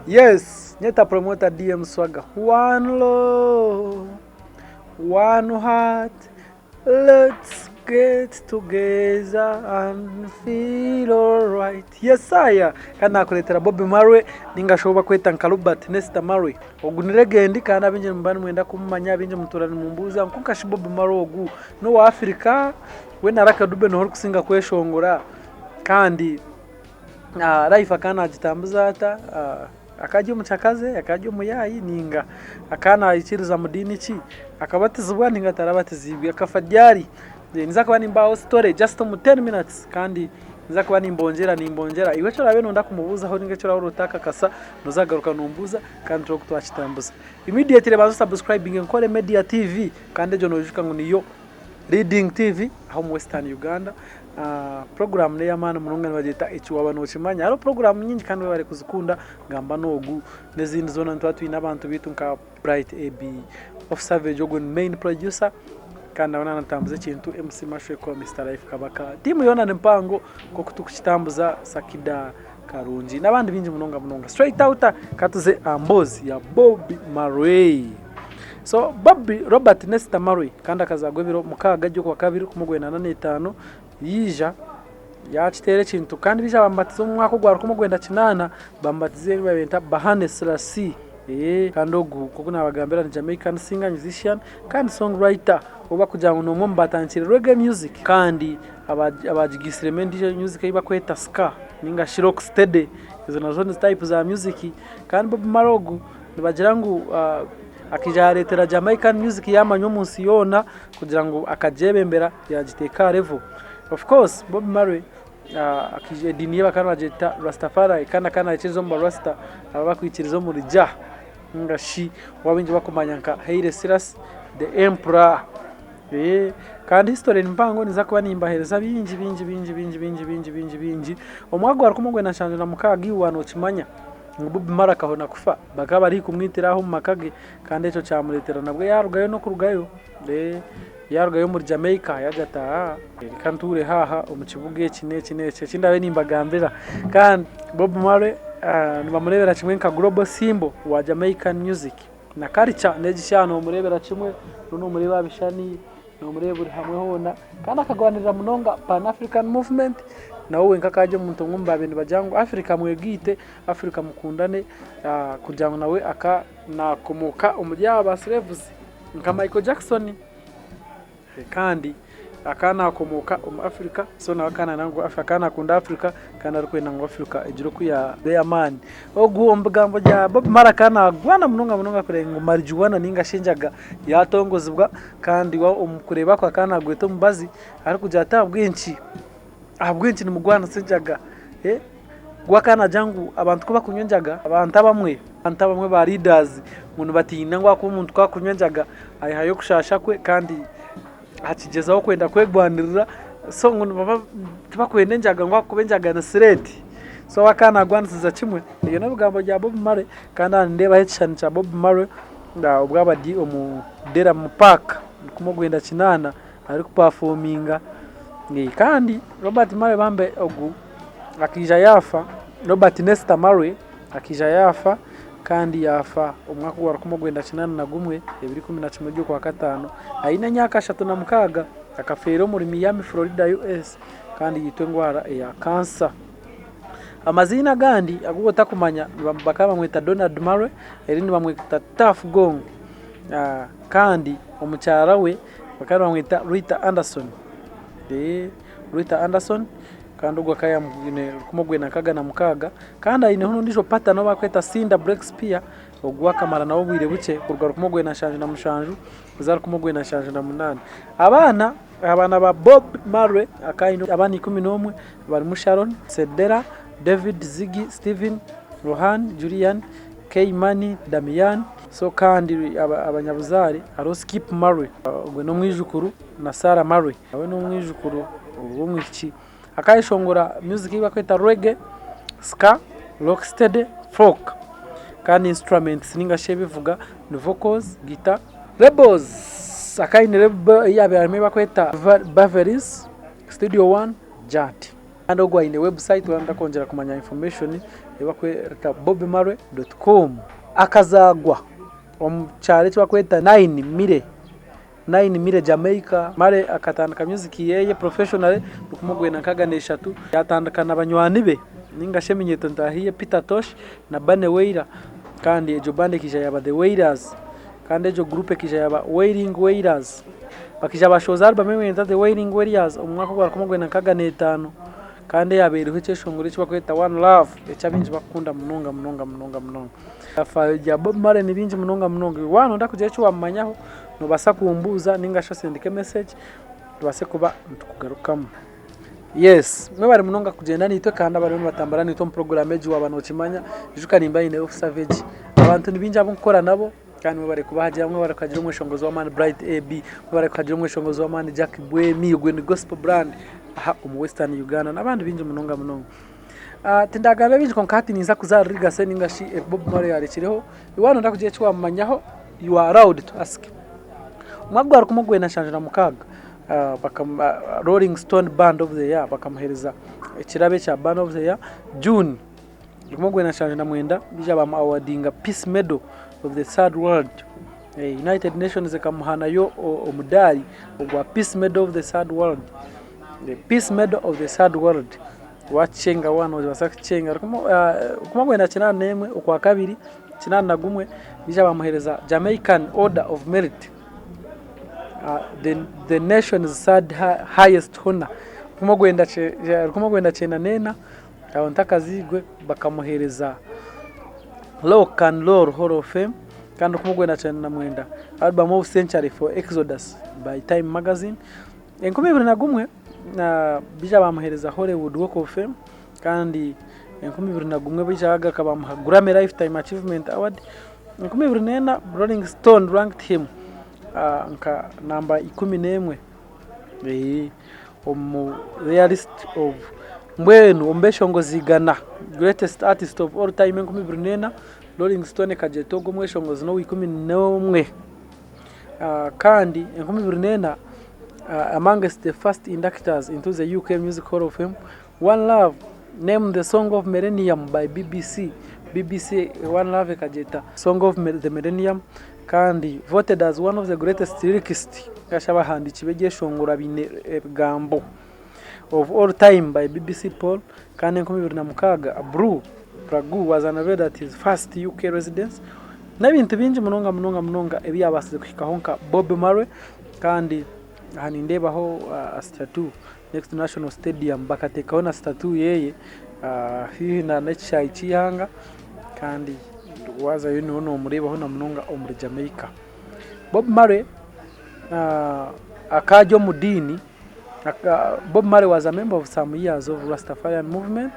Yes, nyeta promoter DM Swagger. One love, one heart, let's get together and feel alright. Yesaya kandi nakureetera Bobi Marley ninga shi ou bakweta nka Robert Nesta Marley. Ogu ni legend kandi abaingi nimuba nimwenda kumumanya, abaingi mutuura nimumbuuza ngu kwonka shi Bobi Marley ogu n'owa Africa? We na Lucky Dube niho orikusinga kweshongora kandi Life akaba nagitambuza ata? Akaba ari omukyakaze, akaba ari omuyaayi ninga akaba naikiriza mu diini ki? Akabatizibwa ninga tarabatiziibwe? Akafa ryari? Ninza kuba nimbahaho story just omu ten minutes kandi ninza kuba nimbongyera nimbongyera. Iwe eki oraabe noyenda kumubuuzaho ninga eki oraabe otakakasa noza kugaruka nombuuza kandi turebe oku twakitambuza. Immediately banza osubscribinge Nkore Media TV kandi egyo noijuka ngu niyo Leading TV aha omu Western Uganda. Puroguraamu n'ey'amaani munonga nibagyeta Eki Waaba Nookimanya. Hariho puroguraamu nyingi kandi webare kuzikunda gamba n'ogu n'ezindi zoona nituba twine abantu baitu nka Bright AB, Off Savage ogwo ni main producer kandi nawe natambuza ekintu MC Mashwekwa, Mister Life Kabaka. Tiimu yoona ni mpango nk'oku turikukitambuza Sakida Karungi n'abandi baingi munonga munonga. Straight out ka tuze aha mboozi ya Bobi Marley. So Bobi Robert Nesta Marley kandi akazaarwa ebiro 6 ry'okwakabiri 1945 yaija yaakiteera ekintu kandi baija baamubatiza omu mwaka ogwa 1980 baamubatiza ei babeeta Bahane Selassie kandi ogu nk'oku naabagambira ni Jamaican singer, musician kandi songwriter ou barikugira ngu n'omwe omu baatandikire Reggae music kandi abaagigaitsiremu endiijo music ei barikweta Ska ninga shi Rock Steady ezo nazo ni type za music kandi Bob Marley ogu Nibagira ngu akaija yareetera Jamaican music yaamanywa omu nsi yoona kugira ngu akagyebembera yaagiteeka aha level. Of course Bob Marley akaija ediini ye bakaba nibagyeta Rastafari kandi akaba naikiriza omu barasita abakwikiriza omuri Jah ninga shi ou abaingi barikumanya nka Haile Selassie the Emperor. Kandi history ni mpango ninza kuba nimbaheereza bingi bingi bingi bingi bingi bingi bingi bingi. Omwaka gwa 1976 iwe waaba nookimanya. Ngu Bobi Marley akahona kufa, bakaba bari haihi kumwitira aho omu maka ge kandi ekyo kyamureetera nabwo yaarugayo n'okurugayo, yaarugayo omuri Jamaica yaagira ati aa reka ntuure aha omu kibuga eki n'eki n'eki eki ndaabe nimbagambira. Kandi Bob Marley nibamureebera kimwe nka global symbol wa Jamaican music na culture n'egi shaaha noomureebera kimwe, noomureeba aha bishushani. Nomureeba buri hamwe hoona kandi akarwanirira munonga Pan African movement nawe wenka akaba ari omuntu omwe omu baabaire nibagira ngu Africa mwegaite, Africa mukundane kugira ngu nawe akaba nakomooka omuri aba ba slaves nka Michael Jackson kandi akaba nakomooka omu Africa so nawe akaba nayenda ngu akaba nakunda Africa kandi arikwenda ngu Africa egire oku yaaba ey'amaani. Ogu omu bigambo bya Bob Marley akaba naarwana munonga munonga kureba ngu marijuana ninga shi enjaga yatongozibwa kandi we omu kureeba kwe akaba naagweta omubazi arikugira ati ahabw'enki ahabw'enki nimurwanisa enjaga? We akaba naagira ngu abantu ku barikunywa enjaga abantu abamwe abantu abamwe ba leaders ngu nibatiina ngu ahakuba omuntu ku arikunywa enjaga ayehayo okushaasha kwe kandi akigyezaho kwenda kwegwanirira so ngu nibaba tibakwenda enjaga ngu ahakuba enjaga ni threat so we akaba naagwanisiza kimwe ebyo n'ebigambo bya Bob Marley kandi aha nindeebaho ekishushani kya Bob Marley obu aba ari omu Deramu Park 1980 arikupafominga kandi Robert Marley bambe ogu akaija yaafa, Robert Nesta Marley akaija yaafa kandi yaafa omwaka ogwa 1981 ebiro 11 by'okwakataano aine emyaka 36 akafeera omuri Miami Florida US kandi yaitwa endwara eya kansa. Amaziina agandi agu otakumanya bakaba nibamweta Donald Marley erindi nibamweta Tuff Gong kandi omukyara we bakaba nibamweta Rita Anderson. Rita Anderson kandi ogwo akaba aine 1966 kandi aineho n'ondiijo partner ou barikweta Cinda Breakspear ogu akamara nawe obwire bukye kuruga 1977 kuza 1978. Abaana abaana ba Bob Marley akaba aine abaana 11 barimu Sharon, Cedella, David, Ziggy, Steven, Rohan, Julian, Ky-Mani, Damian. So kandi abanyabuzaare hariho Skip Marley ogwo n'omwijukuru na Sarah Marley nawe n'omwijukuru w'omwishiki. Akayeshongora music ei barikweta Reggae, Ska, Rocksteady, Folk kandi instruments ninga shi ebivuga ni vocals, guitar. Labels akaba aine label ei yaabaire arimu ei barikweta Beverly's, Studio One, Jat. Kandi ogwo aine website waaba noyenda kwongyera kumanya information ei barikweta bobmarley dot com. Akazaarwa omu kyaro eki barikweta Nine Mile, Nine Mile Jamaica. Marley akatandika music yeye professionally rukumi rwenda nkaaga n'eshatu yaatandika na banywani be ninga shi eminyeeto ntaahi ye Peter Tosh na Bunny Wailer kandi egyo band ekaija yaaba The Wailers kandi egyo group ekaija yaaba Wailing Wailers. Bakaija baashohoza album ei beeta The Wailing Wailers omu mwaka ogwa rukumi rwenda nkaaga n'etaano kandi eyaabaire eriho ekyeshongoro eki barikweta One Love eki abaingi barikukunda munonga munonga munonga munonga. Ebyafaayo bya Bob Marley ni bingi munonga munonga. Iwe waaba nooyenda kugira eki waamumanyaho noobaasa kumbuuza nainga shi osindike message tubaase kuba nitukugarukamu. Yes, mwebare munonga kugyenda naitwe kandi abariyo nibatambura naitwe omu puroguraamu egi waaba nookimanya, ijuka nimba nyine Officer Veggie. Abantu ni baingi abu ndikukora nabo kandi mwebare kubahagira, mwebare kuhagira omweshongozi w'amaani Bright AB, mwebare kuhagira omweshongozi w'amaani Jack Bwemi, ogwe ni Gospel Brand aha omu Western Uganda n'abandi baingi munonga munonga. Tindagamba bingi kwonka hati ninza kuza ahari legacy ninga shi ebi Bob Marley yarekireho, iwe waaba noyenda kugira eki wamumanyaho you are allowed to ask. Omwaka gwa rukumi rwenda nshanju na mukaaga Rolling Stone Band of the Year bakamuhereza ekirabo ekya Band of the Year, June 1979 baija bamu awadinga Peace Medal of the Third World, United Nations ekamuha nayo omudaari ogwa Peace Medal of the Third World, Peace Medal of the Third World. Waakikyenga waaba noobaasa kukikyenga. 1981 Okwakabiri 81 baija baamuheereza Jamaican Order of Merit, the nation's third highest honour. 1994 aho ntakaziirwe bakamuheereza Rock and Roll Hall of Fame kandi 1999 Album of Century for Exodus by Time Magazine. 2001 baija baamuheereza Hollywood Walk of Fame kandi 2001 baija baagaruka baamuha Grammy Lifetime Achievement Award. 2004 Rolling Stone ranked him nka namba 11 omu their list of mbwenu omu beshongozi igana greatest artist of all time 2004 Rolling Stone ekagyeta ogu omweshongozi n'owa 11. Kandi 2004 amongst the first inductors into the UK Music Hall of Fame, One Love named the Song of Millennium by BBC, BBC One Love ekagyeta Song of the Millennium kandi voted as one of the greatest lyricists ninga shi abahandiiki b'ebyeshongoro abaine ebigambo of all time by BBC poll kandi 2006 Blue Prague was unveiled at his first UK residence n'ebintu bingi munonga munonga munonga ebi yaabaasize kuhikaho nka Bob Marley kandi aha nindeebaho statue next to National Stadium bakateekaho na statue ye haihi n'ekishaayi ky'eihanga kandi waazayo niho noomureebaho na munonga omuri Jamaica. Bob Marley akaba ari omu diini. Bob Marley was a member of some years of Rastafarian movement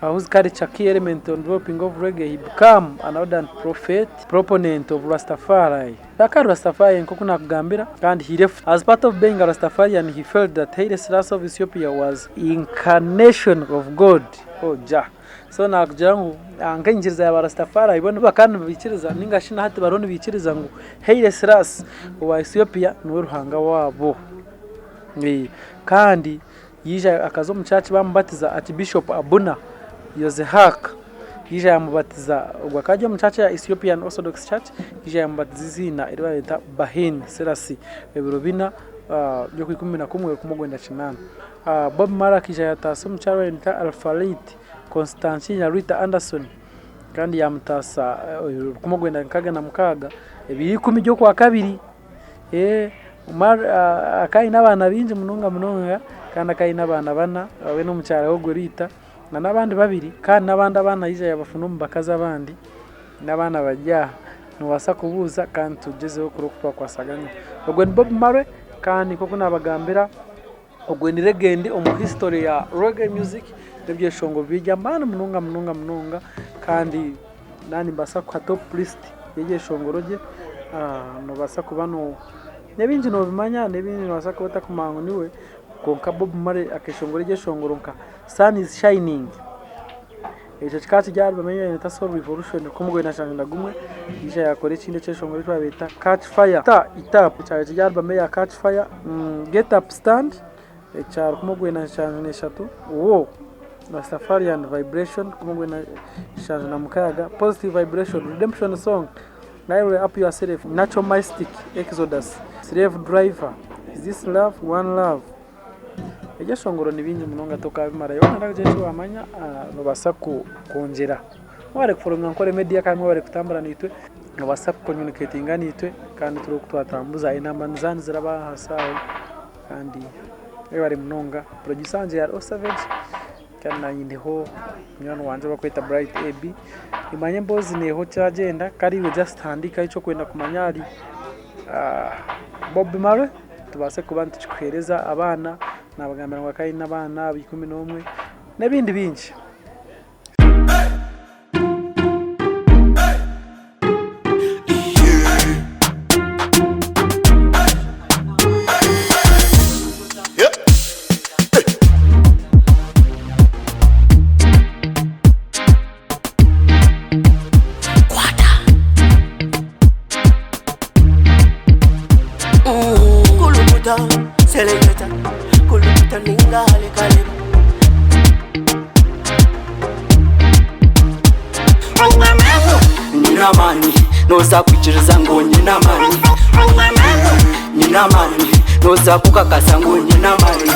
whose culture key element on developing of reggae he become an ardent prophet proponent of Rastafari. Akaba ari Rastafarian nk'oku naakugambira kandi he left as part of being a Rastafarian he felt that Haile Selassie of Ethiopia was incarnation of God. Oh Jah. So naakugira ngu nk'enyikiriza ya ba Rastafari bo bakaba nibaikiriza ninga shi na hati bariho nibaikiriza ngu Haile Selassie owa Ethiopia niwe Ruhanga waabo. Kandi yaija akaza omu church baamubatiza Archbishop Abuna Yozehak yaija yaamubatiza, ogwo akaba ari omu church ya Ethiopian Orthodox Church, yaija yaamubatiza eiziina eri bareeta Bahin Selassie ebiro bina by'okwikumi na kumwe 1980. Bob Marley akaija yaataasa omukyara orikwetwa Alpharite Constantina Rita Anderson kandi yaamutaasa 1966 ebiro ikumi by'okwakabiri. Akaba aine abaana baingi munonga munonga kandi akaba aine abaana bana we n'omukyara we ogwo Rita n'abandi babiri kandi n'abandi abaana yaija yaabafuna omu bakazi abandi n'abaana bari aha. Noobaasa kubuuza kandi tugyezeho kureba oku twakwasaganya. Ogwo ni Bob Marley kandi nk'oku naabagambira Ogwe ni legend omu history ya reggae music n'ebyeshongoro bye by'amaani munonga munonga munonga kandi naaba nimbaasa kukuha top list y'ebyeshongoro bye noobaasa kuba n'ebingi noobimanya n'ebindi noobaasa kuba otakumanya ngu niwe kwonka Bob Marley akeeshongora ebyeshongoro nka sun is shining. Ekyo kikaba kiri aha album ei babeeta Soul Revolution 1971, yaija yaakora ekindi ekyeshongoro eki babeeta Catch Fire, It Up, kyabaire kiri aha album eya Catch Fire, Get Up Stand. Ekya 1973, War, Rastafarian Vibration, 1976, Positive Vibration, Redemption Song, Lively Up Yourself, Natural Mystic, Exodus, Slave Driver, Is This Love, One Love. Ebyeshongoro ni bingi munonga tokabimarayo waaba noyenda kugira eki wamanya nobaasa kwongyera. Mwebare kufollowinga Ankole Media kandi mwebare kutambura naitwe, nobaasa ku communicatinga naitwe kandi turebe oku twatambuza enamba niziba niziraba ahansi aho kandi mwebare munonga. Producer wangye yari Osavage kandi nanye ndiho munywani wangye ou barikweta Bright AB. Nimanya emboozi neeha okyagyenda kare iwe just handiikaho eki orikwenda kumanya ahari Bob Marley tubaase kuba nitukikuheereza abaana, naabagambira ngu akaba aine abaana 11 n'ebindi bingi. Kulukuta, seleketa, kulukuta ninga hale Nyine amaani noza kwikiriza ngu nyine amaani Nyine amaani noza kukakasa ngu nyine amaani.